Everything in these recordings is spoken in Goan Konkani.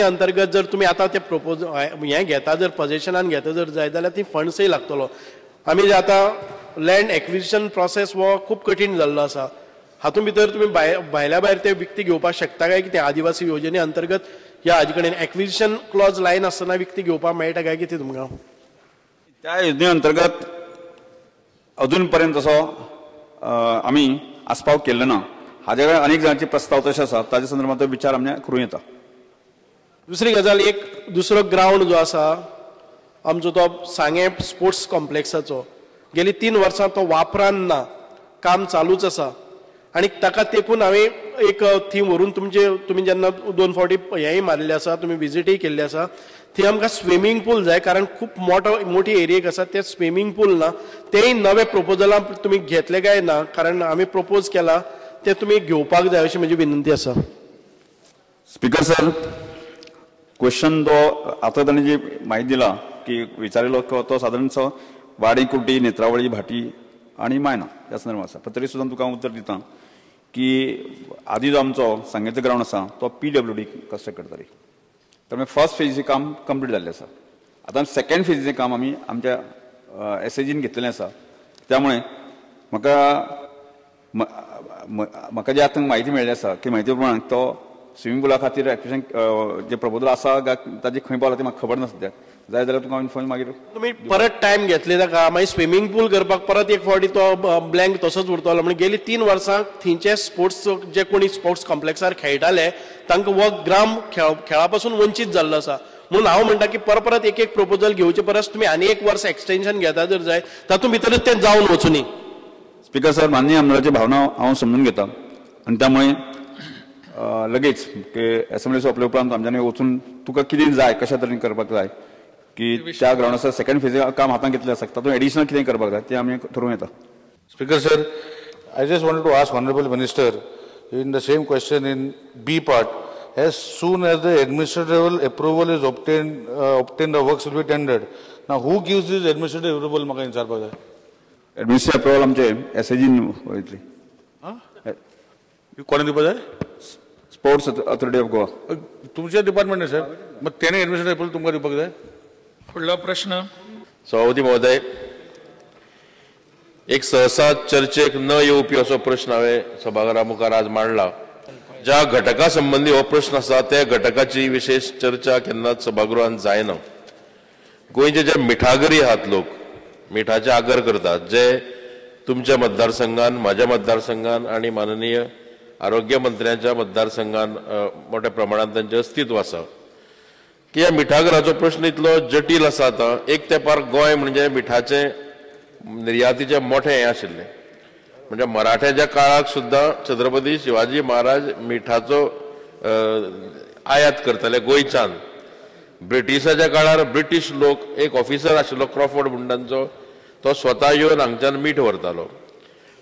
अंतर्गत जर तुमी आतां ते प्रपोज हें घेता जर पजेशनान घेता जर जाय जाल्यार ती फंड्सय लागतलो. आमी जे आतां लँड एक्विजिशन प्रोसेस हो खूब कठीण जाल्लो आसा, हातूंत भितर तुमी भायल्या भायर ते विकती घेवपाक शकता काय कितें? आदिवासी योजने अंतर्गत ह्या हाजे कडेन एक्विजिशन क्लॉज लायन आसतना विकती घेवपाक मेळटा काय कितें तुमकां? त्या योजने अंतर्गत अजून पर्यंत तसो आमी आस्पाव केल्लो ना. हाजे कडेन अनेक जाणांचे प्रस्ताव तशे आसा, ताजे संदर्भात तो विचार आमी करूं येता. दुसरी गजाल, एक दुसरो ग्रावंड जो आसा आमचो तो सांगें स्पोर्ट्स कॉम्प्लेक्साचो, गेली 3 वर्सां तो वापरान ना, काम चालूच आसा आनी ताका तेकून हांवें एक थंय व्हरून तुमचे तुमी जेन्ना 2 फावटी हेंय मारिल्लें आसा, तुमी विजिटय केल्ली आसा, थंय आमकां स्विमींग पूल जाय कारण खूब मोठी एरियेक आसा ते स्विमींग पूल ना. तेय नवे प्रपोजलां तुमी घेतले काय ना? कारण आमी प्रपोज केला ते तुमी घेवपाक जाय अशी म्हजी विनंती आसा. स्पीकर सर, क्वेश्चन तो आतां ताणें जी म्हायती दिला की विचारिल्लो तो सादारणसो वाडी, कुड्डी, नेत्रावळी, भाटी आनी मायना ह्या संदर्भात आसा. पण तरी सुद्दां तुका हांव उत्तर दिता की आदी जो आमचो सांगेचो ग्रावंड आसा तो PWD construct करताली, त्यामुळे फर्स्ट फेजीचें काम कंप्लीट जाल्लें आसा. आतां सेकंड फेजीचें काम आमी आमच्या SAGन घेतलेलें आसा. त्यामुळे म्हाका म्हाका जी आतां म्हायती मेळ्ळी आसा की म्हायती प्रमाण तो स्विमींग पुला खातीर एप्लिकेशन जे प्रपोजल आसा ताजे खंय पावला तें म्हाका खबर ना सद्याक. जाय जाल्यार तुका इन्फॉर्म मागीर तुमी परत टायम घेतले ताका, मागीर स्विमींग पूल करपाक परत एक फावटी तो ब्लँक तसोच उरतलो. म्हणजे गेली 3 वर्सां थंयचे स्पोर्ट्स जे कोणी स्पोर्ट्स कॉम्प्लेक्सार खेळटाले तांकां हो ग्राम खेळा पासून वंचीत जाल्लो आसा. म्हणून हांव म्हणटा की परत परत एक एक प्रपोजल घेवचे परस तुमी आनी 1 वर्स एक्सटेन्शन घेता जर जाय तातूंत भितरूच तें जावन वचुनी. स्पीकर सर, माननीय आमदाराची भावना हांव समजून घेता आनी त्यामुळे लगेच एसेंब्ली सोंपले उपरांत आमच्यांनी वचून तुका कितें जाय कशा तरेन करपाक जाय की त्या ग्रावंडाचो सेकंड फेज काम हातांत घेतलें आसा तातूंत एडिशनल कितें करपाक जाय तें आमी थारोवं येता. Speaker sir, I just wanted to ask honourable minister in the same question in B part, as soon as the administrative approval is obtained, the works will be tendered. Now who gives this administrative approval म्हाका विचारपाक जाय? एडमिनिस्ट्रेटिव्ह अप्रुवल आमचे SAGन वयतली. कोणें दिवपाक जाय? Sports authority of Goa. तुमच्या डिपार्टमेंट साहेब, मग तेणे एडमिनिस्ट्रेटिव्ह अप्रुवल तुमकां दिवपाक जाय. फुडलो प्रश्न. सभापती महोदय, एक सहसा चर्चेक न येवपी असो प्रश्न हांवें सभाघरा मुखार आज मांडला. ज्या घटका संबंदी हो प्रश्न आसा त्या घटकाची विशेष चर्चा केन्नाच सभागृहांत जायना. गोंयचे जे मिठागरी आहात लोक, मिठाचे आगर करतात, जे तुमच्या मतदारसंघान, म्हाज्या मतदारसंघान आनी माननीय आरोग्य मंत्र्यांच्या मतदारसंघान मोठ्या प्रमाणात तांचें अस्तित्व आसा की ह्या मिठागराचो प्रश्न इतलो जटील आसा. आतां एक तेंपार गोंय म्हणजे मिठाचें निर्यातीचें मोठें हें आशिल्लें, म्हणजे मराठ्याच्या काळाक सुद्दां छत्रपती शिवाजी महाराज मिठाचो आयात करताले गोंयच्यान. ब्रिटिशाच्या काळार ब्रिटीश लोक, एक ऑफिसर आशिल्लो क्रॉफर्ड म्हूण तांचो, तो स्वता येवन हांगच्यान मीठ व्हरतालो.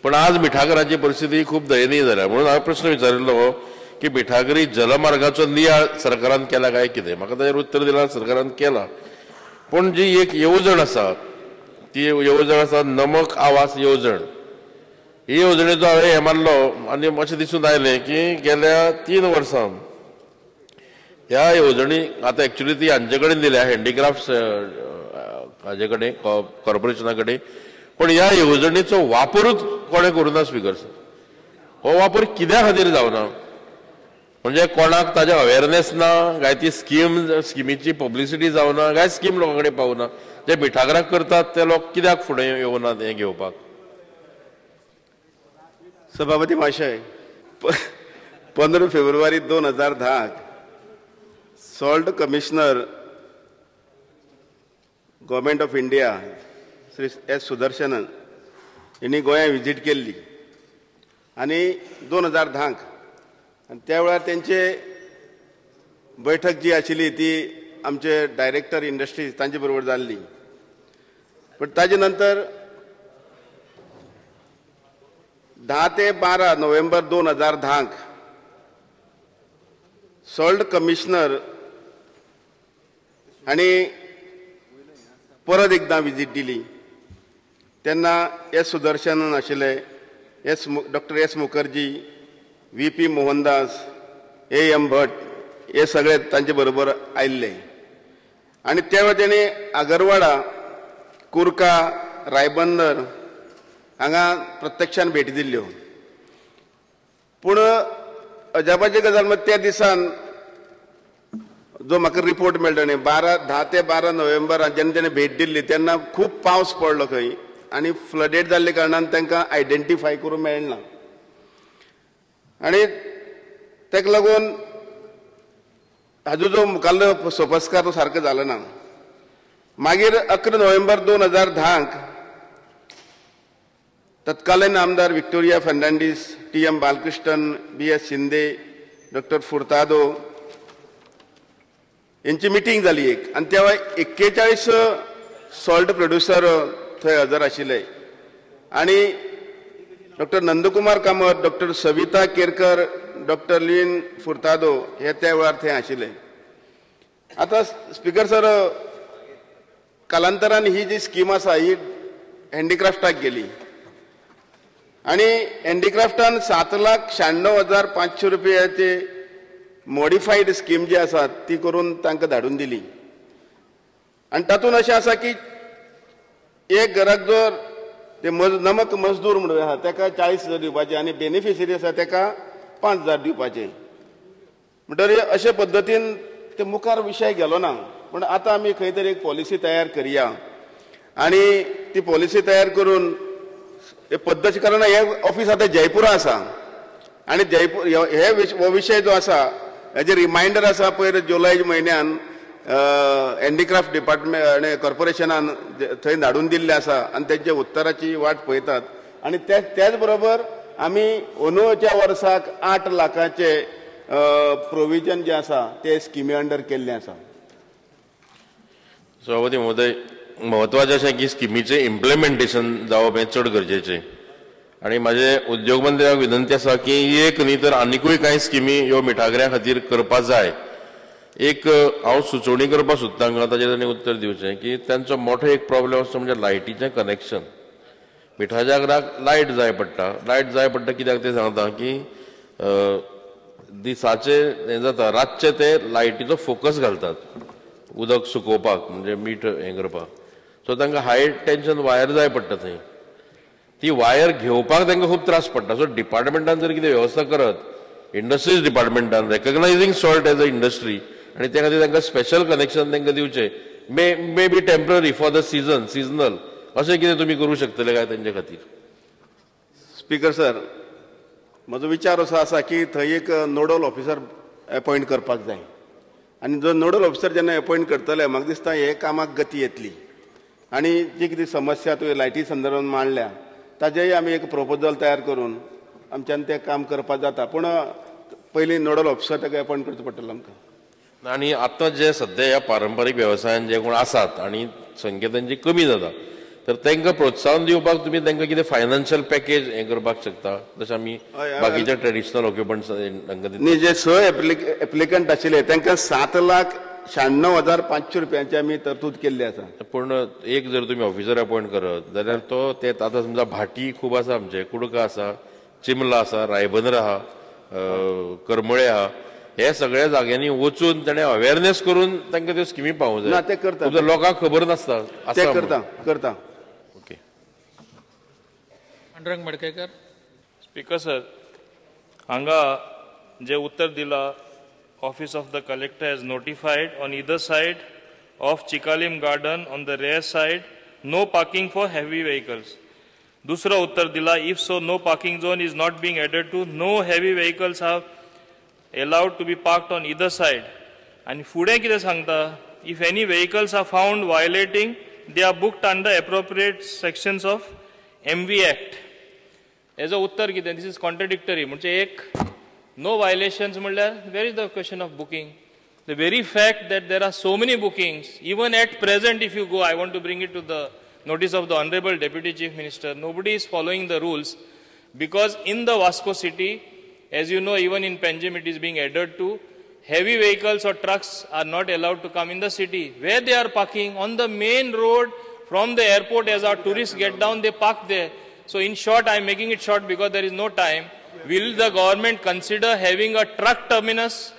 पण आज मिठागराची परिस्थिती खूब दयनीय जाल्या. म्हणून हांवें प्रश्न विचारिल्लो हो की मिठागरी जलमार्गाचो नियाळ सरकारान केला काय कितें? म्हाका ताजेर उत्तर दिलां सरकारान केला. पूण जी एक येवजण आसा ती येवजण आसा नमक आवास येवजण. ही येवजणेचो हांवें हें मारलो आनी अशें दिसून आयलें की गेल्या 3 वर्सां ह्या येवजणी आतां एक्चुली ती हांचे कडेन दिल्या, हँडीक्राफ्ट्स हाजे कडेन, कॉर्पोरेशना कडेन, पण ह्या येवजणेचो वापरूच कोणें करूं ना स्पीकर सर. हो वापर कित्या खातीर जावना? म्हणजे कोणाक ताजें अवेरनेस ना काय ती स्किमीची पब्लिसिटी जावना काय स्कीम लोकां कडेन पावना? जे मिठागराक करतात ते लोक कित्याक फुडें येवनात हें घेवपाक? सभापती महाशय, 15 फेब्रुवारी 2010 salt commissioner government of India Shri S Sudarshanan हिणी गोंया विजीट केल्ली आनी 2010 आनी त्या वेळार तेंचे बैठक जी आशिल्ली ती आमचे डायरेक्टर इंडस्ट्रीज तांचे बरोबर जाल्ली. पण ताजे नंतर 10 ते 12 नोव्हेंबर 2010 सॉल्ट कमिशनर आनी परत एकदां विजीट दिली. तेन्ना एस सुदर्शनन आशिल्ले, S doctor S Mukherjee, V P Mohandas, A M Bhat हे सगळे तांचे बरोबर आयिल्ले आनी त्या वेळार तेणी आगरवाडा, कुर्का, रायबंदर हांगा प्रत्यक्षान भेटी दिल्ल्यो. पूण अजापाची गजाल म्हळ्यार त्या दिसान जो म्हाका रिपोर्ट मेळटा न्ही 10 ते 12 नोव्हेंबराक जेन्ना तेणें भेट दिल्ली तेन्ना खूब पावस पडलो खंय आनी फ्लडेड जाल्ले कारणान तांकां आयडेंटिफाय करूंक मेळना आनी ताका लागून हाजो जो मुखाल्लो सोपस्कार तो सारको जालो ना. मागीर 11 नोव्हेंबर 2010 तत्कालीन आमदार Victoria Fernandes, T M Balakrishnan, B S Shinde, doctor Furtado यांची मिटींग जाली एक आनी त्या वेळार 41 सॉल्ट प्रोड्युसर थंय हजर आशिल्ले आनी doctor Nandkumar Kamat, doctor Savita Kerkar, doctor Lin Furtado हे त्या वेळार थंय आशिल्ले. आतां स्पिकर सर, कालांतरान ही जी स्कीम आसा ही हँडीक्राफ्टाक गेली आनी हँडीक्राफ्टान 7,96,500 रुपयाचे मॉडिफाईड स्कीम जी आसा ती करून तांकां धाडून दिली. आनी तातूंत अशें आसा की एक घराक जर ते नमक मजदूर म्हणून आसा ताका 40,000 दिवपाचे आनी बेनिफिशरी आसा ताका 5,000 दिवपाचे. म्हणटकीर अशे पद्दतीन ते मुखार विशय गेलो ना. पूण आतां आमी खंय तरी एक पॉलिसी तयार करया आनी ती पॉलिसी तयार करून पद्दत, कारण हें ऑफिस आतां जयपुरा आसा आनी जयपूर हे हो विशय जो आसा हेजे रिमायंडर आसा पयर जुलय म्हयन्यान हँडीक्राफ्ट डिपार्टमेंट आनी कॉर्पोरेशनान थंय धाडून दिल्लें आसा आनी तेंच्या उत्तराची वाट पळयतात. आनी त्याच बरोबर आमी अंदूच्या वर्साक 8 लाखाचे प्रोविजन जें आसा ते स्किमी अंडर केल्लें आसा. सभापती महोदय, म्हत्वाचें अशें की स्किमीचें इम्प्लिमेंटेशन जावप हें चड गरजेचें आनी म्हाजे उद्योग मंत्र्याक विनंती आसा की एक न्ही तर आनिकूय कांय स्किमी ह्यो मिठागऱ्यां खातीर करपा जाय. एक हांव सुचोवणी करपाक सोदता हांगा, ताजेर तांणी उत्तर दिवचें की तांचो मोठो एक प्रॉब्लेम आसता म्हणजे लायटीचें कनेक्शन. मिठाच्या घराक लायट जाय पडटा, लायट जाय पडटा कित्याक तें सांगता की दिसाचे हें जाता, रातचे ते लायटीचो फोकस घालतात उदक सुकोवपाक म्हणजे मीठ हें करपाक. सो तांकां हाय टेंशन वायर जाय पडटा, थंय ती वायर घेवपाक तांकां खूब त्रास पडटा. सो डिपार्टमेंटान जर कितें वेवस्था करत, industries डिपार्टमेंटान recognising salt as a industry आनी त्या खातीर तांकां स्पेशल कनेक्शन तांकां दिवचें, may be temporary for the season, seasonal अशें कितें तुमी करूं शकतले काय तेंचे खातीर? स्पिकर सर, म्हजो विचार असो आसा की थंय एक नोडल ऑफिसर एपॉयंट करपाक जाय आनी जो नोडल ऑफिसर जेन्ना एपॉयंट करतले म्हाका दिसता हे कामाक गती येतली आनी जी कितें समस्या तुवें लायटी संदर्भात मांडल्या ताजेय आमी एक प्रपोजल तयार करून आमच्यान तें काम करपाक जाता. पूण पयलीं नोडल ऑफिसर ताका एपॉयंट करचो पडटलो आमकां. आनी आतां जे सद्या ह्या पारंपारीक वेवसायान जे कोण आसात आनी संख्या तांची कमी जाता तर तांकां प्रोत्साहन दिवपाक तुमी तांकां कितें फायनान्शियल पॅकेज हें करपाक शकता जशें आमी बाकीच्या ट्रेडिशनल ऑक्युपंट्स तांकां न्ही, जे 6 एप्लिकंट आशिल्ले तांकां 7,96,500 रुपयांची आमी तरतूद केल्ली आसा. पूण एक जर तुमी ऑफिसर अपॉयंट करत जाल्यार तो ते आतां समजा भाटी खूब आसा आमचे, कुडका आसा, चिमला आसा, रायबंदर आहा, करमळे आहा, हे सगळ्या जाग्यांनी वचून ताणें अवेरनेस करून तांकां त्यो स्किमी पावोवंक जाय. ना, ते करता, लोकांक खबर नासता. ते करता करता. Okay. Pandurang Madkaikar. Speaker sir, हांगा जे उत्तर दिला, Office of the Collector has notified on either side of Chicalim Garden on the rear side no parking for heavy vehicles. दुसरो उत्तर दिला, if so no parking zone is not being added to, no heavy vehicles are allowed to be parked on either side. आनी फुडें कितें सांगता, if any vehicles are found violating they are booked under appropriate sections of MV Act. हेजो उत्तर कितें, this is contradictory. म्हणजे एक नो violations म्हणल्यार where is the question of booking? The very fact that there are so many bookings, even at present if you go, I want to bring it to the notice of the Honorable Deputy Chief Minister, nobody is following the rules because in the Vasco city, as you know, even in Panjim it is being adhered to, heavy vehicles or trucks are not allowed to come in the city. Where they are parking? On the main road from the airport, as our tourists get down, they park there. So in short, I am making it short because there is no time. Will the government consider having a truck terminus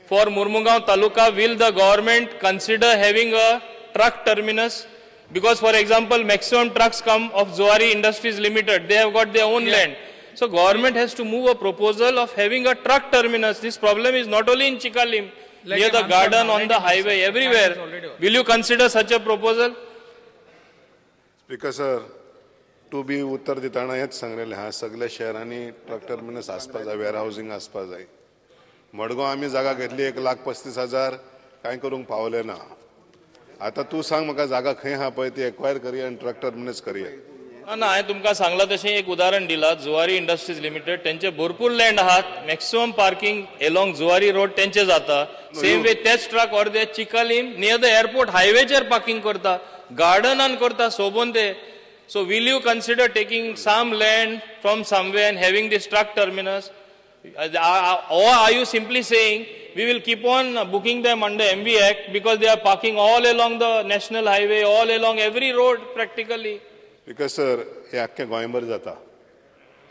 For Mormugao taluka, will the government consider having a truck terminus? Because, for example, maximum trucks come of Zuari Industries Limited. They have got their own land. So government has to move a proposal of having a truck terminus. This problem is not only in Chicalim, Let near him the answer garden, now. on Let the him answer. highway, Time is everywhere. already over. Will you consider such a proposal? Speaker sir, to be उत्तर दितना हेच सांगलेलें आहा, सगल्या शहरांनी ट्रक टर्मिनस आसपा जाय, वेअर हावजींग आसपा जाय. मडगांव आमी जागा घेतली 1,35,000, कांय करूंक पावले ना. आतां तूं सांग म्हाका जागा खंय आहा पळय, ती एक्वायर करया आनी ट्रक टर्मिनस करया. ना, हांवें तुमकां सांगलां तशें एक उदाहरण दिलां. जुवारी इंडस्ट्रीज लिमिटेड, तेंचे भरपूर लँड आहात. Maximum parking along Zuari road तेंचे जाता. सेम वे तेच ट्रक अर्दे चिकालीम नियर the airport हायवेचेर पार्किंग करता, गार्डनान करता सोबोन ते. So will you consider taking some land from somewhere and having this truck terminus, or are you simply saying we will keep on booking them under MV Act because they are parking all along the national highway, all along every road practically? Because sir, हे आख्खे गोंयभर जाता.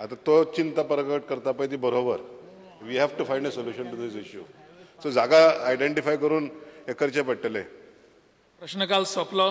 आतां तो चिंता प्रकट करता पळय ती बरोबर. We have to find a solution to this issue. So जागा आयडेंटिफाय करून हें करचें पडटलें. प्रश्नकाल सोंपलो.